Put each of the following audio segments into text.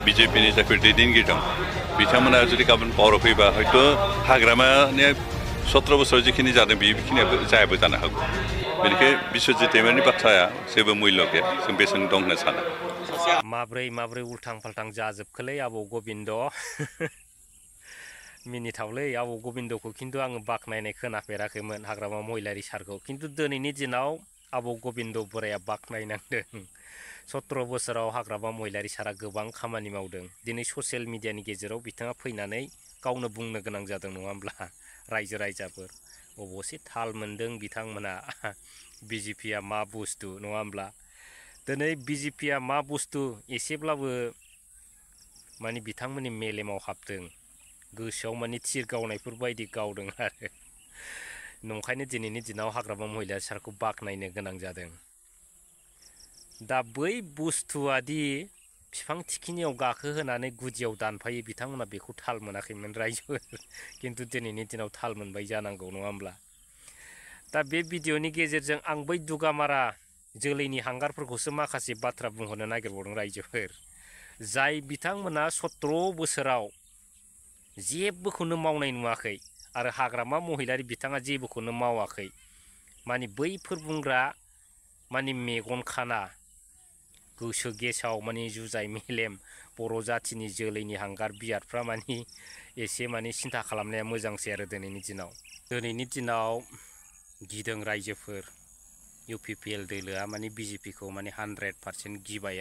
बिजेपिनि जायफोर दैदेनगिरि दं बिथांमोना जुदि गाबोन पावाराव फैबा हयथ' हाग्रामानि 17 बोसोराव जिखिनि जादों बेखिनियाबो जायाबो जानो हागौ बेनिखायनो बिश्वजित दैमारिनि बाथ्राया जेबो मुल्य गैया जों बेसेन दं होनना साना माब्रै उल्थां फाल्थां जाजोबखोलै आबौ गबिन्द मिनिथावलै आबौ गबिन्दखौ खिन्थु आङो बाख्नायनाय खोनाफेराखैमोन हाग्रामा महिलारि सारखौ खिन्थु दिनैनि दिनाव आबौ गबिन्द बोराया बाख्नायनांदों 17 बोसोराव हाग्रामा महिलारि सारा गोबां खामानि मावदों दिनै ससियेल मिडियानि गेजेराव बिथाङा फैनानै गावनो बुंनो गोनां जादों नङा होमब्ला रायजो राजाफोर अबसे थाल मोनदों बिथांमोना बिजेपिया मा बुस्थु नङा होमब्ला दिनै बिजेपिया मा बुस्थु एसेब्लाबो माने बिथांमोननि मेलेमाव हाबदों गोसोआव माने थिर गावनायफोर बायदि गावदों आरो नंखायनो दिनैनि दिनाव हाग्रामा महिलारि सारखौ बाख्नायनो गोनां जादों दा बै बुस्थुआदि बिफां थिखिनियाव गाखोहोनानै गुदियाव दानफायो बिथांमोना बेखौ थाल मोनाखैमोन रायजोफोर खिन्थु दिनैनि दिनाव थाल मोनबाय जानांगौ नङा होमब्ला दा बे भिडिअनि गेजेरजों आं बै दुगामारा जोलैनि हांगारफोरखौसो माखासे बाथ्रा बुंहरनो नागिरबावदों रायजोफोर जाय बिथांमोना 17 बोसोराव जेबोखौनो मावनाय नुवाखै आरो हाग्रामा महिलारि बिथाङा जेबोखौनो मावाखै माने बैफोर बुंग्रा माने मेगन खाना गोसो गेसाव माने जुजाय मेलेम बर' जाथिनि जोलैनि हांगार बियादफ्रा माने एसे माने सिन्था खालामनाया मोजांसै आरो दिनैनि दिनाव गिदों रायजोफोर UPPL दोलोआ माने बिजेपिखौ माने 100% गिबाय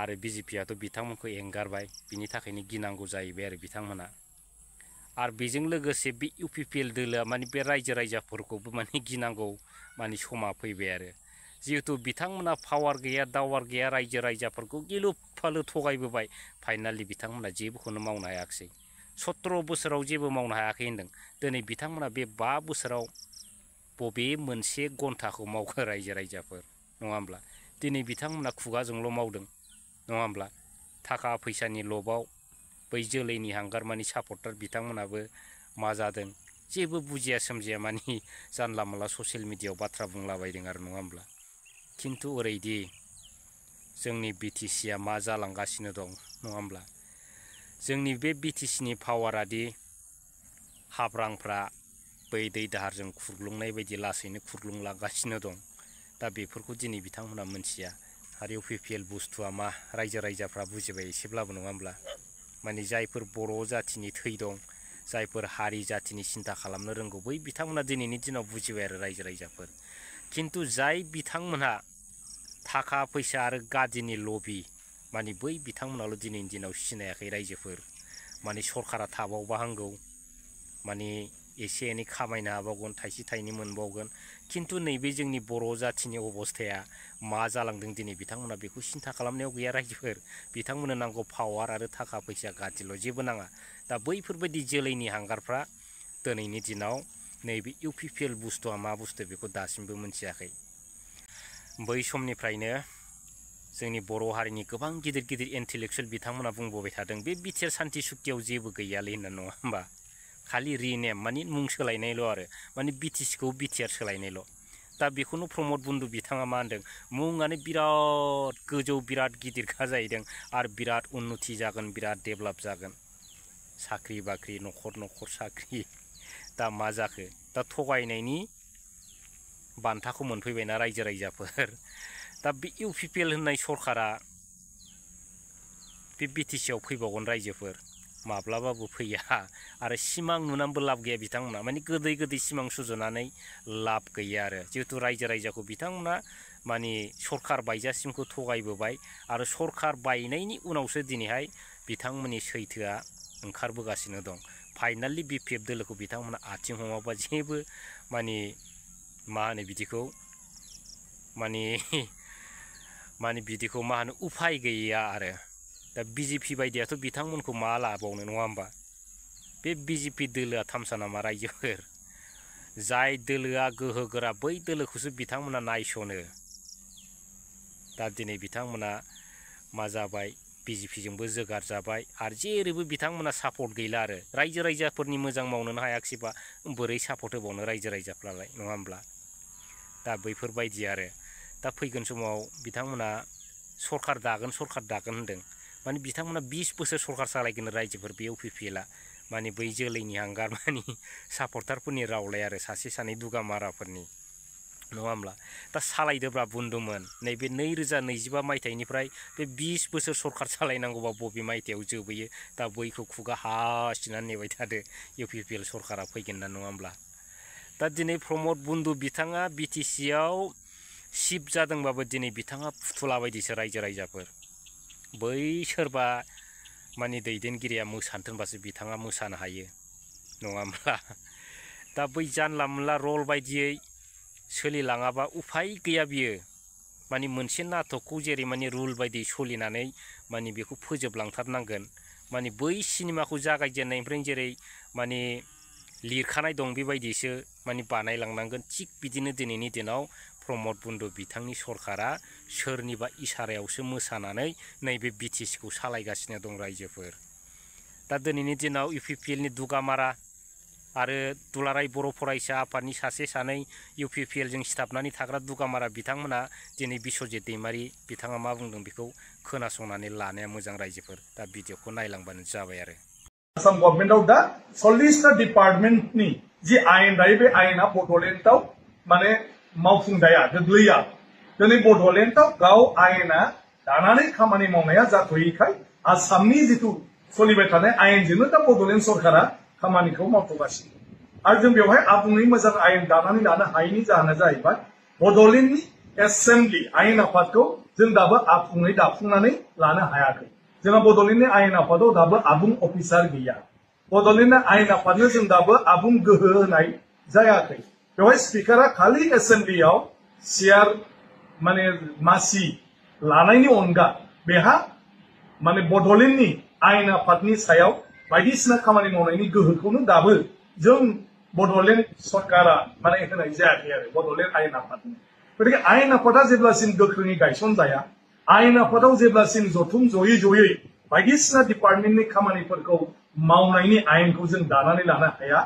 आरो बिजेपियाथ' बिथांमोनखौ एंगारबाय बिनि थाखायनो गिनांगौ जाहैबाय आरो बिथांमोना आरो बेजों लोगोसे बे UPPL दोलोआ माने बे रायजो राजाफोरखौबो माने गिनांगौ माने समा फैबाय आरो जिहेतु बिथांमोना पावार गैया दावार गैया रायजो राजाफोरखौ गिलु फालु थगायबोबाय फाइनालि बिथांमोना जेबोखौनो मावनो हायाखिसै 17 बोसोराव जेबो मावनो हायाखै होनदों दिनै बिथांमोना बे 5 बोसोराव बबे मोनसे घन्टाखौ मावखो रायजो राजाफोर नङा होमब्ला दिनै बिथांमोना खुगाजोंल' मावदों नङा होमब्ला थाखा फैसानि लबाव बै जोलैनि हांगार मानि सापर्टार बिथांमोनाबो मा जादों जेबो बुजिया सोमजिया मानि जानला मोनला ससियेल मिडियायाव बाथ्रा बुंलाबायदों आरो नङा होमब्ला खिन्थु ओरैदि जोंनि BTCआ मा जालांगासिनो दं नङा होमब्ला जोंनि बे BTCनि पावारादि हाब्रांफ्रा बै दै दाहारजों खुरग्लुंनाय बायदि लासैनो खुरग्लुंलांगासिनो दं दा बेफोरखौ दिनै बिथांमोना मोनथिया आरो UPPL बुस्थुआ मा रायजो राजाफ्रा बुजिबाय एसेब्लाबो नङा होमब्ला माने जायफोर बर' जाथिनि थै दं जायफोर हारि जाथिनि सिन्था खालामनो रोंगौ बै बिथांमोना दिनैनि दिनाव बुजिबाय आरो रायजो राजाफोर खिन्थु जाय बिथांमोनहा थाखा फैसा आरो गादिनि लबि माने बै बिथांमोनाल' दिनैनि दिनाव सिनायाखै रायजोफोर माने सरकारा थाबावबा हामगौ माने एसे एनै खामायनो हाबावगोन थाइसे थाइनै मोनबावगोन खिन्थु नैबे जोंनि बर' जाथिनि अबस्थाया मा जालांदों दिनै बिथांमोना बेखौ सिन्था खालामनायाव गैया रायजोफोर बिथांमोननो नांगौ पावार आरो थाखा फैसा गादिल' जेबो नाङा दा बैफोरबायदि जोलैनि हांगारफ्रा दिनैनि दिनाव नैबे UPPL बुस्थुआ मा बुस्थु बेखौ दासिमबो मोनथियाखै बै समनिफ्रायनो जोंनि बर' हारिनि गोबां गिदिर गिदिर इन्टेलेक्सुयेल बिथांमोना बुंबोबाय थादों बे बिटिआर सान्ति सुक्तियाव जेबो गैयालै होनना नङा होमबा खालि रिनेम माने मुं सोलायनायल' आरो माने BTCखौ BTR सोलायनायल' दा बेखौनो प्रमद बन्दु बिथाङा मा होनदों मुङानो बिराद गोजौ बिराद गिदिरखा जाहैदों आरो बिराद उन्नति जागोन बिराद डेभेलप जागोन साख्रि बाख्रि न'खर न'खर साख्रि दा मा जाखो दा थगायनायनि बान्थाखौ मोनफैबायना रायजो राजाफोर दा बे UPPL होननाय सरकारा बे BTCआव फैबावगोन रायजोफोर माब्लाबाबो फैया आरो सिमां नुनानैबो लाब गैया बिथांमोना माने गोदै गोदै सिमां सुजुनानै लाब गैया आरो जिहेतु रायजो राजाखौ बिथांमोना माने सरकार बायजासिमखौ थगायबोबाय आरो सरकार बायनायनि उनावसो दिनैहाय बिथांमोननि सैथोआ ओंखारबोगासिनो दं फाइनालि BPF दोलोखौ बिथांमोना आथिं हमाबा जेबो माने मा होनो बिदिखौ माने बिदिखौ मा होनो उफाय गैया आरो दा BJP बायदियाथ' बिथांमोनखौ मा लाबावनो नङा होमबा बे BJP दोलोआ थामसा नामा रायजोफोर जाय दोलोआ गोहो गोरा बै दोलोखौसो बिथांमोना नायसनो दा दिनै बिथांमोना मा जाबाय BJPजोंबो जोगार जाबाय आरो जेरैबो बिथांमोना सापर्ट गैला आरो रायजो राजाफोरनि मोजां मावनोनो हायाखिसैबा बोरै सापर्ट होबावनो रायजो राजाफ्रालाय नङा होमब्ला दा बैफोरबायदि आरो दा फैगोन समाव बिथांमोना सरकार दागोन होनदों माने बिथांमोना 20 बोसोर सरकार सालायगोन रायजोफोर बे इउपिपिएलआ माने बै जोलैनि हांगार माने सापर्टारफोरनि रावलाय आरो सासे सानै दुगामाराफोरनि नङा होमब्ला दा सालायदोब्रा बुन्दुमोन नैबे 2025 मायथाइनिफ्राय बे 20 बोसोर सरकार सालायनांगौबा बबे मायथाइयाव जोबहैयो दा बैखौ खुगा हासिनानै नेबाय थादो इउपिपिएल सरकारा फैगोन ना नङा होमब्ला दा दिनै प्रमद बुन्दु बिथाङा बिटिसिआव सिफ जादोंबाबो दिनै बिथाङा फुथुला बायदिसो रायजो राजाफोर बै सोरबा माने दैदेनगिरिया मोसानो थोनबासो बिथाङा मोसानो हायो नङा होमब्ला दा बै जानला मोनला रल बायदियै सोलिलाङाबा उफाय गैया बियो माने मोनसे नाटकखौ जेरै माने रुल बायदि सोलिनानै माने बेखौ फोजोबलांथारनांगोन माने बै सिनेमाखौ जागायजेननायनिफ्रायनो जेरै माने लिरखानाय दं बेबायदिसो माने बानायलांनांगोन थिग बिदिनो दिनैनि दिनाव प्रमद बुन्दु बिथांनि सरकारा सोरनिबा इसारायावसो मोसानानै नैबे बिटिसिखौ सालायगासिनो दं रायजोफोर दा दिनैनि दिनाव इउपिपिएलनि दुगामारा आरो दुलाराय बर' फरायसा आफादनि सासे सानै इउपिपिएलजों सिथाबनानै थाग्रा दुगामारा बिथांमोना दिनै बिस्वजित दैमारि बिथाङा मा बुंदों बेखौ खोनासंनानै लानाया मोजां रायजोफोर दा भिडिअखौ नायलांबानो जाबाय आरो आसाम गभर्नमेन्टआव दा 40टा डिपार्टमेन्टनि जि आयेन दायो बे आयेना बड'लेण्डआव माने मावफुंजाया गोग्लैया दिनै बड'लेण्डआव गाव आयेना दानानै खामानि मावनाया जाथ'यैखाय आसामनि जिथु सोलिबाय थानाय आयेनजोंनो दा बड'लेण्ड सरकारा खामानिखौ मावथ'गासिनो आरो जों बेवहाय आबुङै मोजां आयेन दानानै लानो हायैनि जाहोना जाहैबाय बड'लेण्डनि एसेम्बलि आयेन आफादखौ जों दाबो आबुङै दाफुंनानै लानो हायाखै जोंहा बड'लेण्डनि आयेन आफादाव दाबो आबुं अफिसार गैया बड'लेण्डनि आयेन आफादनो जों दाबो आबुं गोहो होनाय जायाखै बेवहाय स्पिकारा खालि एसेम्बलियाव सियार माने मासि लानायनि अनगा बेहा माने बड'लेण्डनि आयेन आफादनि सायाव बायदिसिना खामानि मावनायनि गोहोखौनो दाबो जों बड'लेण्ड सरकारा माने होनाय जायाखै आरो बड'लेण्ड आयेन आफादनो गतिके आयेन आफादा जेब्लासिम गोख्रोङै गायसनजाया आयेन आफादाव जेब्लासिम जथुम जयै बायदिसिना डिपार्टमेन्टनि खामानिफोरखौ मावनायनि आयेनखौ जों दानानै लानो हाया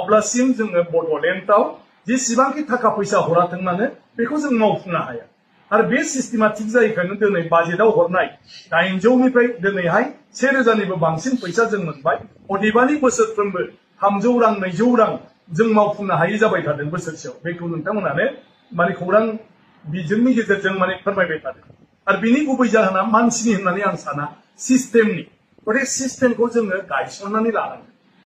अब्लासिम जोङो बड'लेण्डआव जेसेबांखि थाखा फैसा हराथों मानो बेखौ जों मावफुंनो हाया आरो बे सिस्टेमा थिक जायैखायनो दिनै बाजेटआव हरनाय 900निफ्राय दिनैहाय 1000निबो बांसिन फैसा जों मोनबाय अदेबानि बोसोरफ्रोमबो 300 रां 200 रां जों मावफुंनो हायै जाबाय थादों बोसोरसेयाव बेखौ नोंथांमोनानो माने खौरां बिजोंनि गेजेरजों माने फोरमायबाय थादों आरो बिनि गुबै जाहोना मानसिनि होननानै आं साना सिस्टेमनि गतिके सिस्टेमखौ जोङो गायसननानै लानांगोन